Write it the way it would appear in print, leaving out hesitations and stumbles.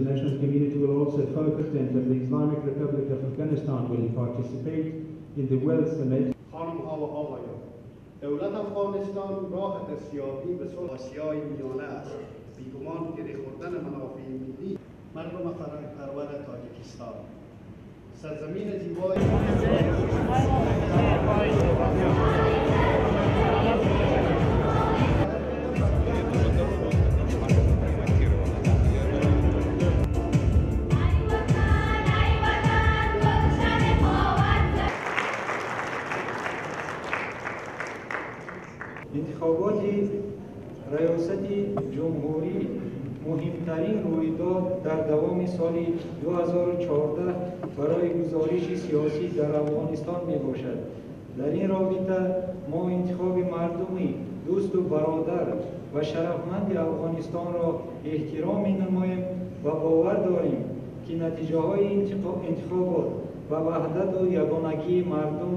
International community will also focus of the Islamic Republic of Afghanistan will participate in the World Summit. خانم ها و آقایان، دولت افغانستان راه دستیابی به صلح آسیای میانه است. بیگمان گره خوردن منافع ملی مردم فرهنگ پرور تاجیکستان، سرزمین زیبای. انتخابات ریاست جمهوری مهمترین رویداد در دوام سال 2014 برای گزارش سیاسی در افغانستان می باشد. در این رابطه ما انتخاب مردمی دوست و برادر و شرفمند افغانستان را احترام می نماییم و باور داریم که نتیجه های انتخابات و وحدت و یگانگی مردم.